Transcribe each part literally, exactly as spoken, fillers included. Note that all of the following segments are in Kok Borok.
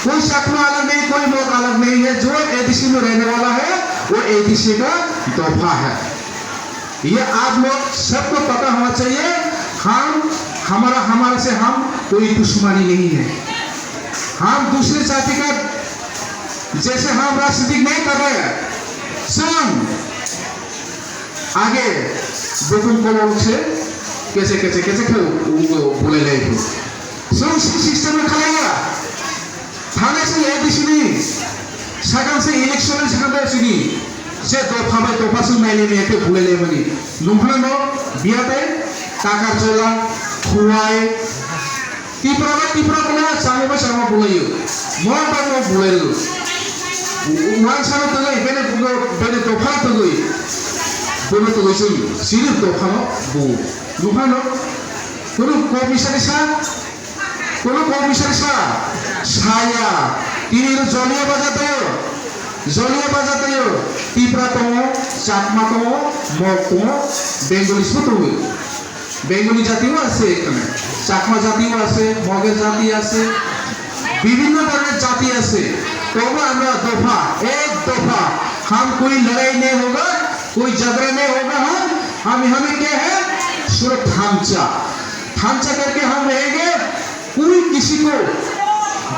कोई चकमा अलग नहीं, कोई मग अलग नहीं है। जो एडीसी में रहने वाला है, वो एडीसी का दोफा है। ये आप लोग सबको पता होना चाहिए। हम, हमारा, हमारे से हम कोई दुश्मनी नहीं है। हम दूसरे जाति का जैसे हम राजनीति नहीं कर रहे हैं। सुन, आगे बुकुम कलम से कैसे, कैसे, कैसे खेल, वो बोले ले। Chwng si system no khlaiya. Thane se ADC ni sakang se election ni sakang se chini je dopha bai dopha chwng nailai maya khe bulai lai mani. Nungphano no biya tei Takarjola, Khowai, Tipra bai Tipra bola chama bai chama bulaio. Mo bai mo bulai rw. Uansano tongwi bene bugo bene dopha tongwi. Bono tongwi chwng chini dopha no bu. Nungphano kono kok misari sa. Kono kok misari sa, saya, tini ro Joliya Bazar tayo, Joliya Bazar tayo, Tipra tongo, Chakma tongo, Mog tongo, Bengalis bo tongo. Bengali জাতিও আছে এখানে, চাকমা জাতিও আছে, মগের জাতি আছে, বিভিন্ন ধরনের জাতি আছে। তবু আমরা দফা, এক দফা, हम कोई लड़ाई नहीं होगा, कोई झगड़ा नहीं होगा, हम, हम यहाँ में क्या है, सिर्फ थामचा, थामचा करके हम रहेंगे। कोई किसी को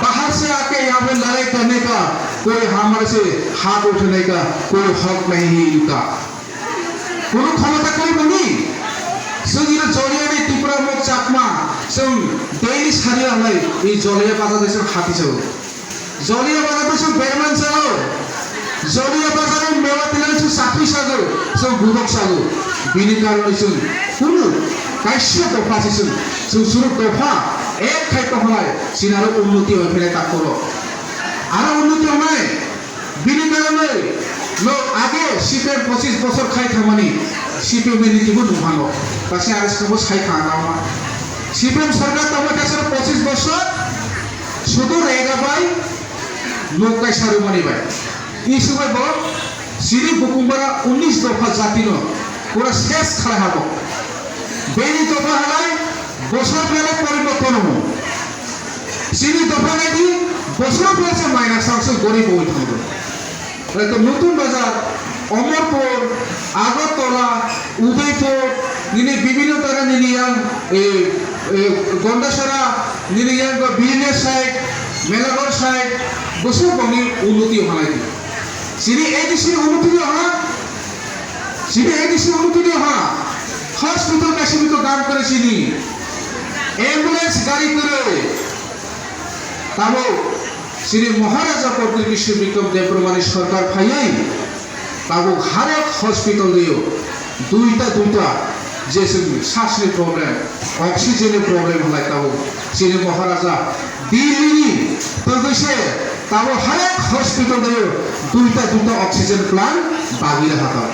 बाहर से आके यहाँ पे लड़ाई करने का, कोई हमारे से हाथ उठाने का कोई हक नहीं है इनका। Kono khomota kwrwi mani. Chwng ino Joliya ni Tipra Mog Chakma, chwng daily sari anai, i Joliya Bazar de chwng hati chao. Joliya Bazar de chwng berman chao. Joliya Bazar ni mewa tilai chwng sakri sago, chwng budok sago. Bini karon chwng kono kaisa dopha se chwng, chwng suru dopha, ek khai tohlai, sinaro unnoti oi phele takoro. Aro unnoti onai, Bini karonwi no age C P M pochis bosor khai thangmani C P M ni niti bo nungmano. Tasi R S K bo sai thang nauma. C P M sarkar tamo kaisa pochis bosor sudu rega bai nuk kaisa rwmani bai. Issue bai bo sini bukumbara unis dopha jati no pura ses khalai habo. Bini dopha halai bosor pele poriborton hwngo. Sini dopha naidi bosor pele se minus tangso gorib oi thango. Eto Nutun Bazar, Omorpur, Agartala, Udaipur, nini bibhinno jaga nini yang, e, e, Gondasara, nini yang Birinir side, Melaghar side, bosor bongni unnoti hwnai di. Sini A D C unnoti ha, sini A D C unnoti ha, hospital kaisa bito dam kore sini, ambulance gari kore, tabo sini Maharaja Pradyut Kishore Bikram Debbarmani sarkar phaiwi, tabo harek hospital rio, duita duita, je chwng sasni problem, oxygen ni problem hwnlai tabo sini Maharaja Delhi ni togwi se tabo harek hospital de duita duita oxygen plant bagwi rwkha tabo.